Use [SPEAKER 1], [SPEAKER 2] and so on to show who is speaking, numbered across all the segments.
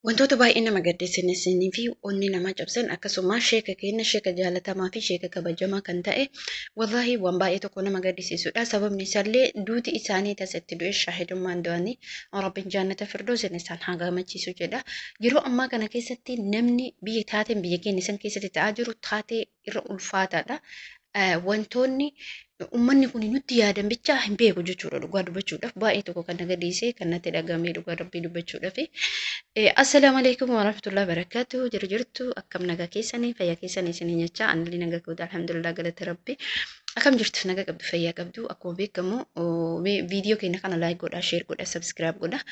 [SPEAKER 1] Wantoota baay'ee nama gaddisiisanii fi onnee namaa cabsan, akkasuma sheeka keenya, sheeka jaalatamaa fi sheeka kabajamaa kan ta'e, wallaahi waan baay'ee tokko nama gaddisiisudha. Sababni isaallee duuti isaanii tasatti du'e, shaahidummaan du'anii, Rabbiin jaannata firdoosin isaan haa gammachiisu jedha. Yeroo ammaa kana keessatti namni biyya taateen biyya keenya san keessatti ta'aa jiru taatee irra ulfaataadha. Wantoonni uummanni kun nutti yaadan bichaa hin beeku jechuudha, dhugaa dubbachuudhaaf baay'ee tokko kan na gaddisiise, kan natti dhagahame, dhugaa Rabbii dubbachuudhaaf. Assalaamu alaikum warahmatullahi wabarakatuh. Jiru jirtu, akkam nagaa keessanii, fayyaa keessanii isinii jechaa, anillee nagaa qabdu, alhamdulillah, galata Rabbi. Akkam jirtu, nagaa qabdu, fayyaa qabdu? Akkuma beekamu viidiyoo keenya kana like godhaa, share godhaa, subscribe godhaa.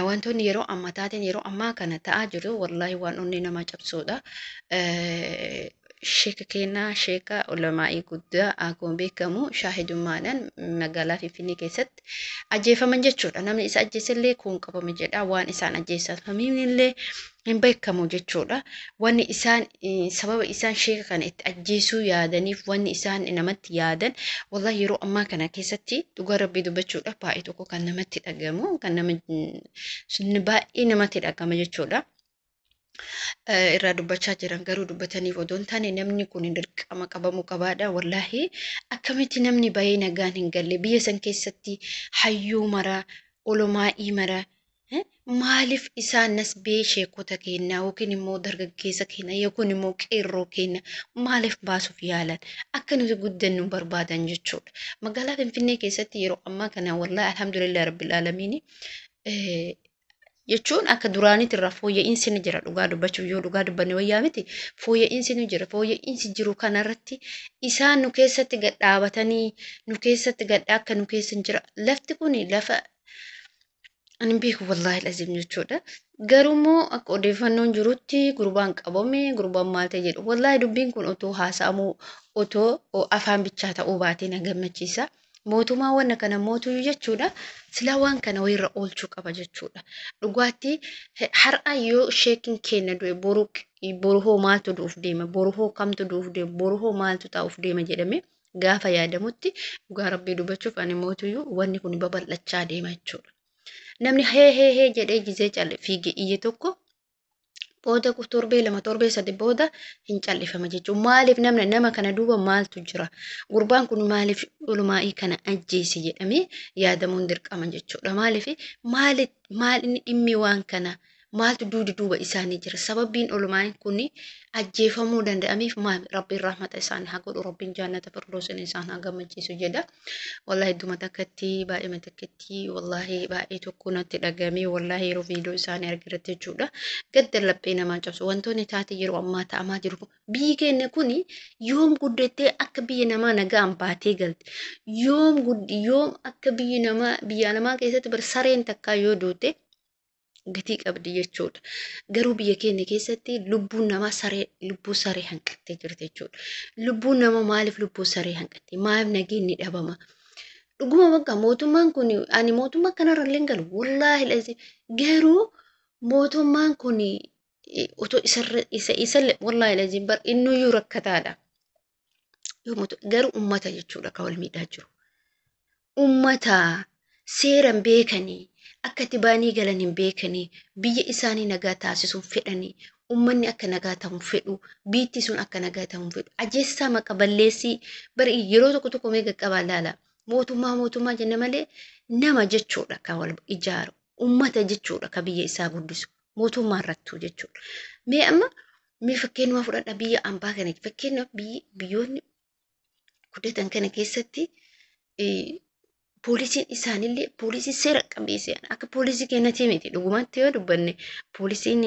[SPEAKER 1] Wantoonni yeroo ammaa taateen yeroo ammaa kana ta'aa jiru wallaahi waan onnee namaa cabsuudha. Sheeka keenyaa, sheeka ulamaa'ii guddaa, akkuma beekamu shaahidummaadhaan magaalaa Finfinnee keessatti ajjeefaman jechuudha. Namni isa ajjeesellee kun qabame jedha. Waan isaan ajjeefamanillee hin beekamu jechuudha. Wanni isaan sababa isaan sheeka kana itti ajjeesuu yaadaniif, wanni isaan namatti yaadan, wallahi yeroo ammaa kana keessatti dhugaa Rabbii dubbachuudhaaf baay'ee tokko kan namatti dhagamu, kan nama baay'ee namatti dhagama jechuudha. Irraa dubbachaa jiran garuu dubbataniif odoo hin taane, namni kun dirqama qabamuu qabaadha. Wallaahi akkamitti namni bahee nagaan hin galle biyya san keessatti? Hayyuu mara, olomaa'ii mara, maaliif isaan nasbee sheekota keenya yookiin immoo dargaggeessa keenya yookiin immoo qeerroo keenya maaliif baasuuf yaalan? Akka nuti guddannu barbaadan jechuudha. Magaalaa Finfinnee keessatti yeroo ammaa kana wallaahi alhamdulillah rabbil aalamiin jechuun akka duraanitti irraa fooyya'insi ni jira. Dhugaa dubbachuuf, yoo dhugaa dubbanne wayyaa miti, fooyya'insi ni jira. Fooyya'insi jiru kanarratti isaan nu keessatti gad dhaabatanii, nu keessatti gad akka nu keessa hin jira. Lafti kun lafa ani hin beeku, wallaahi lazim jechuudha. Garuummoo akka odeeffannoon jirutti gurbaan qabame, gurbaan maal ta'e jedhu. Wallaahi dubbiin kun otoo haasa'amuu, otoo afaan bichaa ta'uu baatee na gammachiisa. Mootummaa wanna kana mootuyyuu jechuudha. Silaa waan kana wayirra oolchuu qaba jechuudha. Dhugaatti har'a yoo sheekin keenya du'e, boru boru hoo maaltu du'uuf deema? Boru hoo kamtu du'uuf deema? Boru hoo maaltu ta'uuf deema jedhamee gaafa yaadamutti, dhugaa Rabbii dubbachuuf ani mootuyyuu wanni kun babal'achaa deema jechuudha. Namni hee hee hee jedhee gizee calle fiige iyye tokko booda torbee 2, torbee 3 booda hin callifama jechuudha. Maaliif namni nama kana duuba maaltu jira? Gurbaan kun maaliif ulumaa'ii kana ajjeese jedhamee yaadamuun dirqama jechuudha. Maaliif maali maal inni dhimmi waan kana, maaltu duudi duuba isaanii jira? Sababiin ulumaa'iin kun ajjeefamuu danda'ameef maal? Rabbiin rahmata isaanii haa godhu. Rabbiin jaannata firdoosin isaan haa gammachiisu jedha. Wallahi idduma takkatti, baay'ee takkatti, wallahi baay'ee tokko natti dhagame, wallahi yeroo viidiyoo isaanii argirratti jechuudha. Gadda laphee namaa cabsu wantoonni taate yeroo ammaa ta'amaa jiru kun, biyyi keenya kun yoom guddattee akka biyya namaa nagaan baatee galte? Yoom yoom akka biyyi namaa, biyya namaa keessatti bar sareen takkaa yoo duute gatii qabdi jechuudha. Garuu biyya keenya keessatti lubbuun namaa saree, lubbuu saree hanqattee jirti jechuudha. Lubbuun namaa maaliif lubbuu saree hanqatte? Maaliif nageenyi dhabama? Dhuguma bakka mootummaan kun, ani mootummaa kanarra illee hin galu. Wallaahi lazi garuu mootummaan kun otoo isarra isa isa wallaahi lazi bar innuyyuu rakkataadha. Garuu ummata jechuudha kan wal miidhaa jiru. Ummata seeran beekanii, akka itti baanii galan hin beekanii, biyya isaanii nagaa taasisuun fedhanii, ummanni akka nagaa ta'uun fedhu, biitti sun akka nagaa ta'uun fedhu. Ajjeessaa maqa balleessii bari yeroo tokko tokko mee qaqqabaa laala. Mootummaa mootummaa jenna malee nama jechuudha kan wal ijaaru. Ummata jechuudha kan biyya isaa guddisu. Mootummaa irrattuu jechuudha. Mee amma mee fakkeenyuma fudhadha, biyya ambaa kana fakkeenyaaf, biyyoonni guddatan kana keessatti poolisiin isaanillee poolisii seera qabeessa, akka poolisii keenyatii miti. Dhugumatti yoo dubbanne poolisiin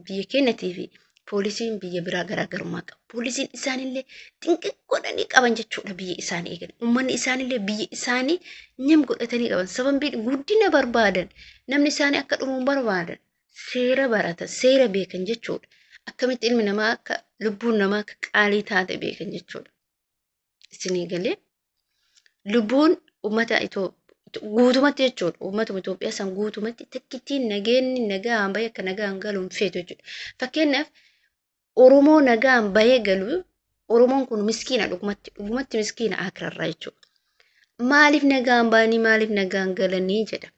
[SPEAKER 1] biyya keenyatii fi poolisiin biyya biraa garaagarummaa qaba. Poolisiin isaanillee xinqiq godhanii qaban jechuudha biyya isaanii eegan. Uummanni isaanillee biyya isaanii nyam godhatanii qaban. Sababiin guddina barbaadan, namni isaanii akka dhumu hin barbaadan. Seera baratan, seera beekan jechuudha. Akkamitti ilmi namaa akka lubbuun namaa akka qaalii taate beekan jechuudha. Isinii galee, lubbuun uummata guutumatti jechuudha. Uummatuma Itoophiyaa san guutumatti takkittiin nageenyi nagaan bahee akka nagaan galu hin feetu jechuudha. Fakkeenyaaf Oromoo nagaan bahee galu, Oromoon kun miskiina, dhugumatti dhugumatti miskiina akirarraa jechuudha. Maaliif nagaan bahanii, maaliif nagaan galanii jedha.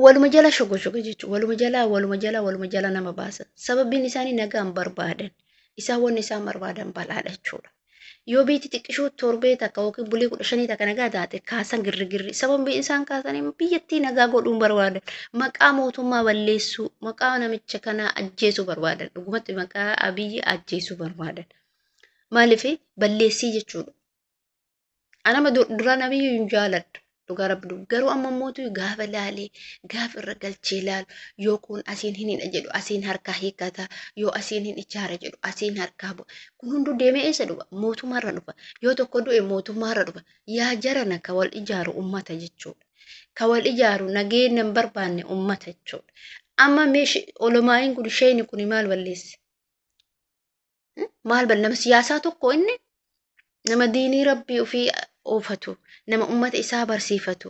[SPEAKER 1] Waluma jala shogo shogo jechuudha. Waluma jala waluma jala waluma jala nama baasan. Sababiin isaanii nagaan barbaadan. Isaan wanni isaan barbaadan balaadha jechuudha. Yoo biyyi xixiqqishuu torbee takka yookiin bulii 15 takka nagaa taate kaasan girrigirri. Sababiin isaan kaasanii biyyattii nagaa godhuun barbaadan. Maqaa mootummaa balleessuu, maqaa namicha kanaa ajjeesuu barbaadan. Dhugumatti maqaa Abiyyi ajjeesuu barbaadan. Maaliif balleessii jechuudha. Anama duraan Abiyyi hin jaaladhu. Dhugaa rabbi garuu amma mootu gaafa laalee gaafa irra galchee laalu, yoo kun asiin hin hidha jedhu asiin harkaa hiikkata, yoo asiin hin ijaara jedhu asiin harkaa bu'a. Kun hunduu deemee eessa dhufa? Mootummaarra dhufa. Yoo tokko du'e mootummaarra dhufa. Yaa jarana, ka wal ijaaru ummata jechuudha. Ka wal ijaaru nageenya hin barbaanne ummata jechuudha. Amma meeshi olomaa'iin kun, isheen kun maal balleesse? Maal bal nama siyaasaa tokko, inni nama diinii rabbii ofii oofatu, nama ummata isaa barsiifatu.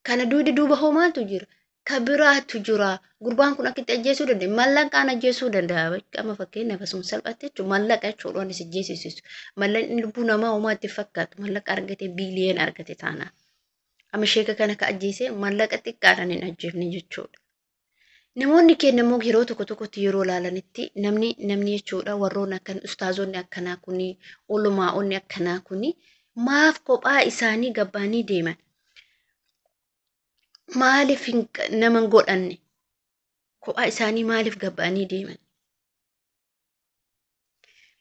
[SPEAKER 1] Kana duuda duuba hoo maaltu jira? Ka biraatu jira. Gurbaan kun akkitti ajjeesuu danda'a. Mallaqaan ajjeesuu danda'a. Amma fakkeenyaaf asuma salphatti jechuudha. Mallaqa jechuudha waan isa ajjeesisisu. Mallaqni lubbuu namaa homaa itti fakkaatu. Mallaqa argate, biiliyoona argate taanaan. Amma sheeka kana ka ajjeese mallaqa xiqqaadhaan hin ajjeefne jechuudha. Namoonni keenya immoo yeroo tokko tokkotti yeroo ilaalanitti namni jechuudha, warroon akkan ustaazonni akkanaa kuni, olumaa'onni akkanaa kuni maaf kophaa isaanii gabbaanii deeman? Maaliif nama hin godhanne? Kophaa isaanii maaliif gabbaanii deeman?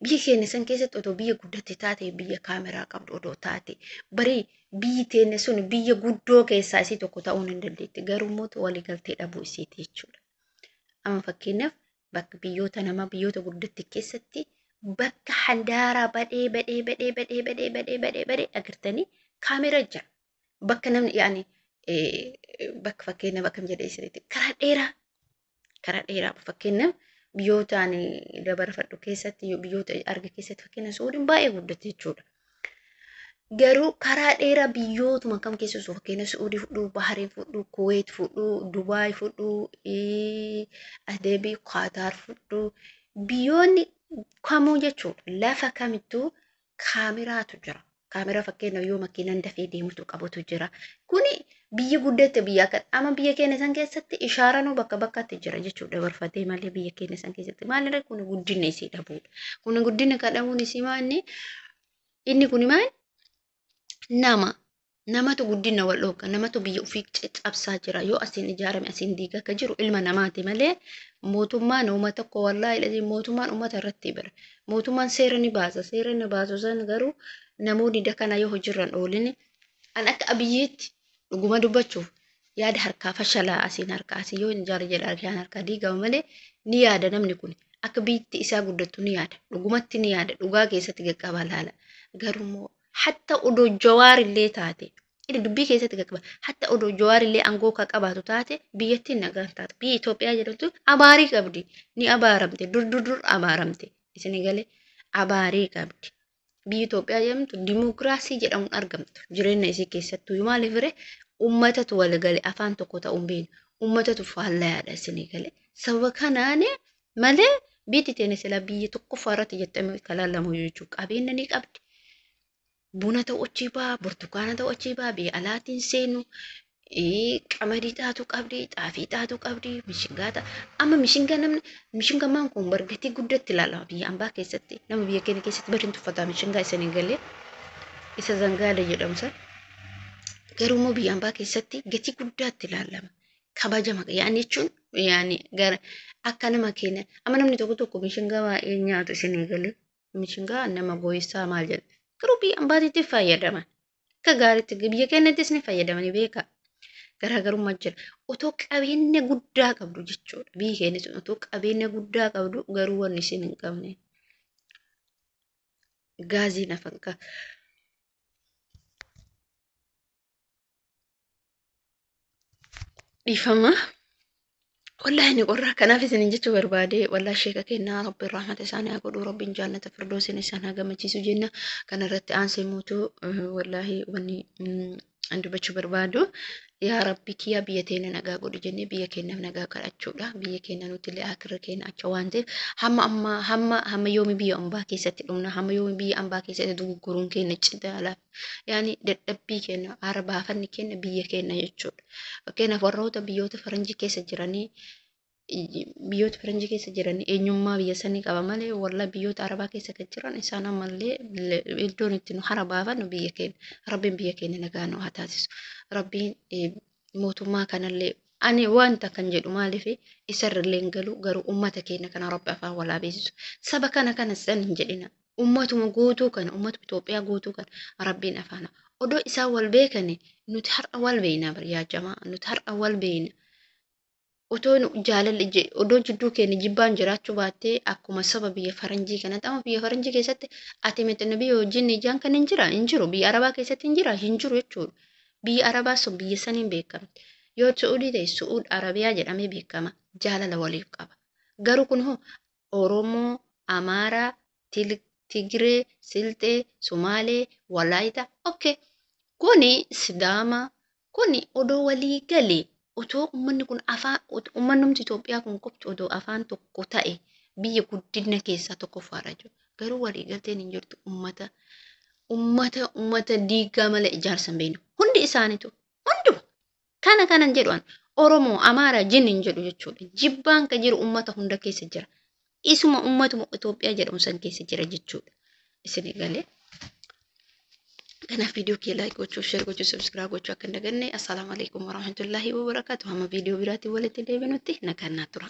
[SPEAKER 1] Biyya keenya san keessatti otoo biyya guddatte taate, biyya kaameraa qabdu otoo taate, barii biyyi teenya sun biyya guddoo keessaa isii tokko ta'uu hin dandeetti. Garuu immoo waliigaltee dhabuu isiiti jechuudha. Amma fakkeenyaaf bakka biyyoota namaa, biyyoota guddatte keessatti bakka handaaraa badhee badhee badhee badhee badhee badhee badhee badhee agartanii kaameraa jira. Bakka namni yaani bakka fakkeenyaaf akkam jedhee isinitti, karaa dheeraa fakkeenyaaf biyyoota ani dabarfadhu keessatti, biyyoota arge keessatti, fakkeenyaaf Suudiin baay'ee guddatte jechuudha. Garuu karaa dheeraa biyyootuma kam keessattuu fakkeenya Suudii fudhuu, Bahareen fudhuu, Kuweet fudhuu, Dubaay fudhuu, adeebii Qaataar fudhuu, biyyoonni kamuu jechuudha, lafa kamittuu kaameraatu jira. Kaameraa fakkeenyaaf yoo makiinaan dafee deemutu qabutu jira. Kuni biyya guddatte, biyya akka amma biyya keenya san keessatti ishaaranuu bakka bakkatti jira jechuudha, dabarfatee malee biyya keenya san keessatti maalirra kuni guddinni isii dhabuudha. Kuni guddinni kan dhabuun isii maanni inni kuni maal nama namatu guddina wal dhooqa, namatu biyya ofii cabsaa jira. Yoo asiin ijaarame asiin diigaa akka jiru ilma namaati malee mootummaan uummata tokko, wallaahi, mootummaan uummata irratti bira. Mootummaan seera ni baasa, seera ni baasu san garuu namoonni dakana yoo hojiirra hin oolin, an akka Abiyyiitti dhuguma dubbachuuf yaada harkaa fashalaa, asiin harkaa asii yoo hin ijaara jedha harkaan harkaa diigama malee ni yaada. Namni kun akka biyyatti isaa guddattu ni yaada, dhugumatti ni yaada, dhugaa keessatti qaqqaba laala. Garuu immoo hatta odoo Jawaar illee taate, inni dubbii keessatti qaqqaba, hatta odoo Jawaar illee aangoo ka qabaatu taate biyyattiin nagaan taatu. Biyya Itoophiyaa jedhamtu abaarii qabdi, ni abaaramte, dur dur dur abaaramte, isin galee abaarii qabdi. Biyyi Itoophiyaa jedhamtu dimokiraasii jedhamuun argamtu jireenya isii keessattuu. Maaliif ree? Ummatatu wal gale, afaan tokko ta'uun beeknu, ummatatu faallayaadha, isinii gale. Sababa kanaan malee biyyi teenya silaa biyya tokkoffaa irratti jettamee kan laalamu jechuudha. Qabeenya ni qabdi. Buna ta'u achii ba'a, burtukaana ta'u achii ba'a, biyya alaatiin seenu, qamadii xaatu qabdi, xaafii xaatu qabdi, mishingaa ta'a. Amma mishingaa namni mishingaa maan kun bargatii guddatti ilaalama biyya ambaa keessatti. Nama biyya keenya keessatti bari hin tuffataa mishingaa, isinii galee, isa zangaada jedhamu san. Garuu immoo biyya ambaa keessatti gatii guddaatti ilaalama. Kabajama yaani jechuun yaani gara akka nama keenya amma namni tokko tokko mishingaa baay'ee nyaatu, isinii galee, mishingaa nama gooyissaa maal jedha. Garuu biyya ambaatitti fayyadaman. Akka gaariitti biyya keenyattis ni fayyadamanii beekaa. Garaagarummaa jira. Otoo qabeenya guddaa qabdu jechuudha. Biyyi keenya sun otoo qabeenya guddaa qabdu garuu wanni isin hin qabne. Gaaziin afan dhiifama. Wallaahi ni qorra. Kanaaf isin jechuu barbaade, wallaahi sheeka kennaa Rabbiin rahmata isaanii haa godhu, Rabbiin jannata firdoosiin isaan haa gammachiisu jenna. Kana irratti aansee mootuu wallaahi wanni an dubbachuu barbaadu Yaa Rabbi kiyya, biyya teenya nagaa godhi jennee biyya keenyaaf nagaa kadhachuudha. Biyya keenya nuti illee akirra keenya acha waan ta'eef, hamma amma hamma yoomi biyya ambaa keessatti dhumna? Hamma yoomi biyya ambaa keessatti dogoggoruun keenya citaalaaf? Yaani dadhabbii keenya haara baafanni keenya biyya keenya jechuudha. Fakkeenyaaf warroota biyyoota faranjii keessa jiranii, biyyoota faranjii keessa jiranii eenyummaa biyya sanii qaba malee, walla biyyoota arabaa keessa kan jiran isaan ammallee iddoon itti nu hara baafannu biyya keenya. Rabbiin biyya keenya nagaa nu haa taasisu. Rabbiin mootummaa kanallee ani wanta kan jedhu maaliif isarrallee hin galu, garuu ummata keenya kana Rabbi afaan walaa beeksisu. Saba kana kana san hin jedhina. Ummatuma guutuu kana, ummata Itoophiyaa guutuu kana Rabbiin afaana. Odoo isaan wal beekani nuti har'a wal beekna yaa jamaa, nuti har'a wal beekna. Otoo jaalalli odoo jidduu keenya jibbaan jiraachuu baattee, akkuma saba biyya faranjii kanatti, amma biyya faranjii keessatti ati miti biyya wajjin ijaan kan hin jira hin jiru, biyya arabaa keessatti hin jira hin jiru jechuudha. Biyya arabaa sun biyya saniin beekamti. Yoo Su'uudii ta'e Su'uud Arabiyaa jedhamee beekama. Jaalala waliif qaba. Garuu kun hoo Oromoo, Amaaraa, Tigiree, Silxee, Sumaalee, Walaayita, okay. Kuni Sidaama, kuni odoo walii galee, otoo uummanni kun afaan, uummanni Itoophiyaa kun qofti odoo afaan tokko ta'e biyya guddina keessaa tokkoffaadha jiru. Garuu walii galteen hin jirtu, uummata diigaa malee ijaarsa hin beeknu. Hundi isaaniitu hunduma kana kanan jedhu an Oromoo, Amaaraa, Jinni hin jedhu jechuudha. Jibbaan kan jiru uummata hunda keessa jira. Isuma uummatuma Itoophiyaa jedhamu san keessa jira jechuudha. Isin galee. Kanaaf viidiyoo kee like gochuu, share gochuu, subscribe gochuu akka hin daganne. Assalaamu alaikum warahmatullaahi wabarakaatu. Hamma viidiyoo biraatiin walitti deebinutti nagaan naa tura.